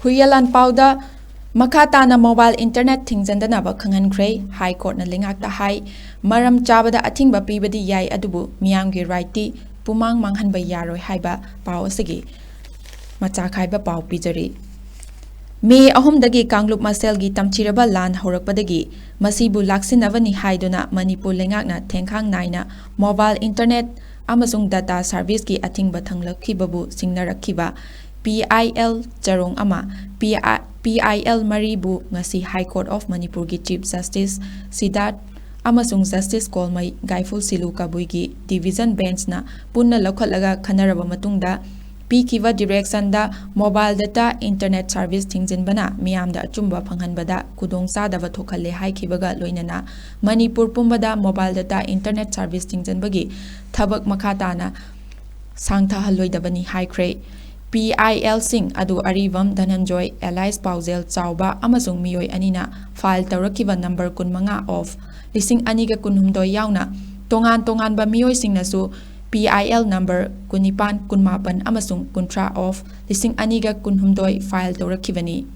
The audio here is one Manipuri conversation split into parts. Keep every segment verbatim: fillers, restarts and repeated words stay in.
ꯍꯨꯏꯌꯦꯟ ꯂꯥꯟꯄꯥꯎꯗ ꯃꯈꯥ ꯇꯥꯅ mobile internet ꯊꯤꯡꯖꯤꯟꯗꯅꯕ ꯈꯪꯍꯟꯈ꯭ꯔꯦ꯫ High Courtꯅ ꯂꯩꯉꯥꯛꯇ ꯍꯥꯏ, ꯃꯔꯝ ꯆꯥꯕꯗ ꯑꯊꯤꯡꯕ ꯄꯤꯕꯗꯤ ꯌꯥꯏ, ꯑꯗꯨꯕꯨ ꯃꯤꯌꯥꯝꯒꯤ rightꯇꯤ ꯄꯨꯃꯥꯡ ꯃꯥꯡꯍꯟꯕ ꯌꯥꯔꯣꯏ ꯍꯥꯏꯕ ꯄꯥꯎ ꯑꯁꯤꯒꯤ ꯃꯆꯥꯈꯥꯏꯕ ꯄꯥꯎ ꯄꯤꯖꯔꯤ꯫ ꯃꯦ ꯑꯍꯨꯝꯗꯒꯤ ꯀꯥꯡꯂꯨꯞ ꯃꯁꯦꯜꯒꯤ ꯇꯝꯊꯤꯔꯕ ꯂꯥꯟ ꯍꯧꯔꯛꯄꯗꯒꯤ ꯃꯁꯤꯕꯨ ꯂꯥꯛꯁꯤꯟꯅꯕꯅꯤ ꯍꯥꯏꯗꯨꯅ ꯃꯅꯤꯄꯨꯔ ꯂꯩꯉꯥꯛꯅ ꯊꯦꯡꯈꯥꯡ ꯅꯥꯏꯅ mobile internet ꯑꯃꯁꯨꯡ data serviceꯀꯤ ꯑꯊꯤꯡꯕ ꯊꯝꯂꯛꯈꯤꯕꯕꯨ ꯁꯤꯡꯅꯔꯛꯈꯤꯕ P I L ꯆꯔꯣꯡ ꯑꯃ, P I, P I L ꯃꯔꯤꯕꯨ ꯉꯁꯤ High Court of ꯃꯅꯤꯄꯨꯔꯒꯤ Chief Justice ꯁꯤꯗꯥꯔꯊ ꯑꯃꯁꯨꯡ Justice ꯀꯣꯜꯃꯩ ꯒꯥꯏꯐꯨ ꯁꯤꯂꯨ ꯀꯕꯨꯏꯒꯤ division benchꯅ ꯄꯨꯟꯅ ꯂꯧꯈꯠꯂꯒ ꯈꯟꯅꯔꯕ ꯃꯇꯨꯡꯗ ꯄꯤꯈꯤꯕ directionꯗ mobile data internet service ꯊꯤꯡꯖꯤꯟꯕꯅ ꯃꯤꯌꯥꯝꯗ ꯑꯆꯨꯝꯕ ꯐꯪꯍꯟꯕꯗ ꯈꯨꯗꯣꯡꯆꯥꯗꯕ ꯊꯣꯛꯍꯜꯂꯦ ꯍꯥꯏꯈꯤꯕꯒ ꯂꯣꯏꯅꯅ ꯃꯅꯤꯄꯨꯔ ꯄꯨꯝꯕꯗ mobile data internet service ꯊꯤꯡꯖꯤꯟꯕꯒꯤ ꯊꯕꯛ ꯃꯈꯥ ꯇꯥꯅ ꯁꯥꯡꯊꯍꯜꯂꯣꯏꯗꯕꯅꯤ ꯍꯥꯏꯈ꯭ꯔꯦ꯫ P I Lꯁꯤꯡ ꯑꯗꯨ ꯑꯔꯤꯕꯝ ꯙꯅꯟꯖꯣꯏ alias ꯄꯥꯎꯖꯦꯜ ꯆꯥꯎꯕ ꯑꯃꯁꯨꯡ ꯃꯤꯑꯣꯏ ꯑꯅꯤꯅ file ꯇꯧꯔꯛꯈꯤꯕ number ꯀꯨꯟꯃꯉꯥ of ꯂꯤꯁꯤꯡ ꯑꯅꯤꯒ ꯀꯨꯟꯍꯨꯝꯗꯣꯏ ꯌꯥꯎꯅ ꯇꯣꯉꯥꯟ ꯇꯣꯉꯥꯟꯕ ꯃꯤꯑꯣꯏꯁꯤꯡꯅꯁꯨ P I L number ꯀꯨꯟꯅꯤꯄꯥꯟ, ꯀꯨꯟꯃꯥꯄꯟ ꯑꯃꯁꯨꯡ ꯀꯨꯟꯊ꯭ꯔꯥ of ꯂꯤꯁꯤꯡ ꯑꯅꯤꯒ ꯀꯨꯟꯍꯨꯝꯗꯣꯏ file ꯇꯧꯔꯛꯈꯤꯕꯅꯤ꯫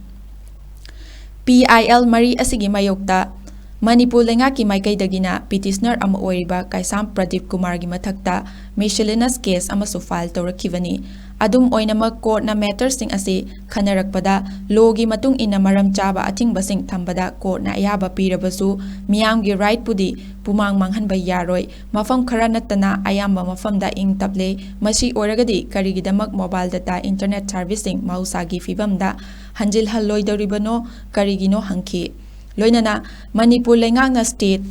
P I L ꯃꯔꯤ ꯑꯁꯤꯒꯤ ꯃꯥꯌꯣꯛꯇ ꯃꯅꯤꯄꯨꯔ ꯂꯩꯉꯥꯛꯀꯤ ꯃꯥꯏꯀꯩꯗꯒꯤꯅ petitioner ꯑꯃ ꯑꯣꯏꯔꯤꯕ ꯀꯩꯁꯥꯝ ꯄ꯭ꯔꯗꯤꯞ ꯀꯨꯃꯥꯔꯒꯤ ꯃꯊꯛꯇ miscellaneous case ꯑꯃꯁꯨ file ꯇꯧꯔꯛꯈꯤꯕꯅꯤ꯫ ꯑꯗꯨꯝ ꯑꯣꯏꯅꯃꯛ, courtꯅ matterꯁꯤꯡ ꯑꯁꯤ ꯈꯟꯅꯔꯛꯄꯗ lawꯒꯤ ꯃꯇꯨꯡ ꯏꯟꯅ ꯃꯔꯝ ꯆꯥꯕ ꯑꯊꯤꯡꯕꯁꯤꯡ ꯊꯝꯕꯗ courtꯅ ꯑꯌꯥꯕ ꯄꯤꯔꯕꯁꯨ, ꯃꯤꯌꯥꯝꯒꯤ rightꯄꯨꯗꯤ ꯄꯨꯃꯥꯡ ꯃꯥꯡꯍꯟꯕ ꯌꯥꯔꯣꯏ꯫ ꯃꯐꯝ ꯈꯔ ꯅꯠꯇꯅ ꯑꯌꯥꯝꯕ ꯃꯐꯝꯗ ꯏꯪ ꯇꯞꯂꯦ꯫ ꯃꯁꯤ ꯑꯣꯏꯔꯒꯗꯤ ꯀꯔꯤꯒꯤꯗꯃꯛ mobile data internet serviceꯁꯤꯡ ꯃꯍꯧꯁꯥꯒꯤ ꯐꯤꯕꯝꯗ ꯍꯟꯖꯤꯜꯍꯜꯂꯣꯏꯗꯧꯔꯤꯕꯅꯣ, ꯀꯔꯤꯒꯤꯅꯣ ꯍꯪꯈꯤ꯫ ꯂꯣꯏꯅꯅ ꯃꯅꯤꯄꯨꯔ ꯂꯩꯉꯥꯛꯅ state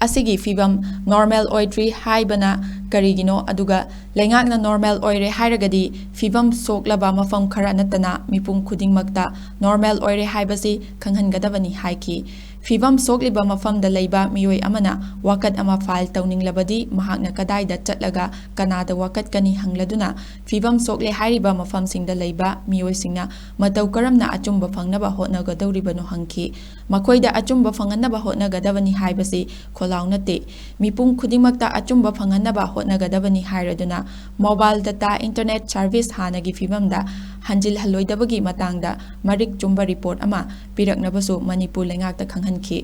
ꯑꯁꯤꯒꯤ ꯐꯤꯕꯝ normal ꯑꯣꯏꯗ꯭ꯔꯤ ꯍꯥꯏꯕꯅ ꯀꯔꯤꯒꯤꯅꯣ, ꯑꯗꯨꯒ ꯂꯩꯉꯥꯛꯅ normal ꯑꯣꯏꯔꯦ ꯍꯥꯏꯔꯒꯗꯤ ꯐꯤꯕꯝ ꯁꯣꯛꯂꯕ ꯃꯐꯝ ꯈꯔ ꯅꯠꯇꯅ ꯃꯤꯄꯨꯝ ꯈꯨꯗꯤꯡꯃꯛꯇ normal ꯑꯣꯏꯔꯦ ꯍꯥꯏꯕꯁꯤ ꯈꯪꯍꯟꯒꯗꯕꯅꯤ ꯍꯥꯏꯈꯤ꯫ ꯐꯤꯚꯝ ꯁꯣꯛꯂꯤꯕ ꯃꯐꯝꯗ ꯂꯩꯕ ꯃꯤꯑꯣꯏ ꯑꯃꯅ ꯋꯥꯀꯠ ꯑꯃ ꯐꯥꯏꯜ ꯇꯧꯅꯤꯡꯂꯕꯗꯤ, ꯃꯍꯥꯛꯅ ꯀꯗꯥꯏꯗ ꯆꯠꯂꯒ ꯀꯅꯥꯗ ꯋꯥꯀꯠꯀꯅꯤ ꯍꯪꯂꯗꯨꯅ, ꯐꯤꯚꯝ ꯁꯣꯛꯂꯦ ꯍꯥꯏꯔꯤꯕ ꯃꯐꯝꯁꯤꯡꯗ ꯂꯩꯕ ꯃꯤꯑꯣꯏꯁꯤꯡꯅ ꯃꯇꯧ ꯀꯔꯝꯅ ꯑꯆꯨꯝꯕ ꯐꯪꯅꯕ ꯍꯣꯠꯅꯒꯗꯧꯔꯤꯕꯅꯣ ꯍꯪꯈꯤ꯫ ꯃꯈꯣꯏꯗ ꯑꯆꯨꯝꯕ ꯐꯪꯍꯟꯅꯕ ꯍꯣꯠꯅꯒꯗꯕꯅꯤ ꯍꯥꯏꯕꯁꯤ ꯈꯣꯜꯂꯥꯎ ꯅꯠꯇꯦ꯫ ꯃꯤꯄꯨꯝ ꯈꯨꯗꯤꯡꯃꯛꯇ ꯑꯆꯨꯝꯕ ꯐꯪꯍꯟꯅꯕ ꯍꯣꯠꯅꯒꯗꯕꯅꯤ ꯍꯥꯏꯔꯗꯨꯅ, ꯃꯣꯕꯥꯏꯜ ꯗꯇꯥ ꯏꯟꯇꯔꯅꯦꯠ ꯁꯔꯚꯤꯁ ꯍꯥꯟꯅꯒꯤ ꯐꯤꯚꯝꯗ ꯍꯟꯖꯤꯜꯍꯜꯂꯣꯏꯗꯕꯒꯤ ꯃꯇꯥꯡꯗ ꯃꯔꯤꯛ ꯆꯨꯝꯕ ꯔꯤꯄꯣꯔꯠ ꯑꯃ ꯄꯤꯔꯛꯅꯕꯁꯨ ꯃꯅꯤꯄꯨꯔ ꯂꯩꯉꯥꯛꯇ ꯈꯪꯍꯟꯈꯤ꯫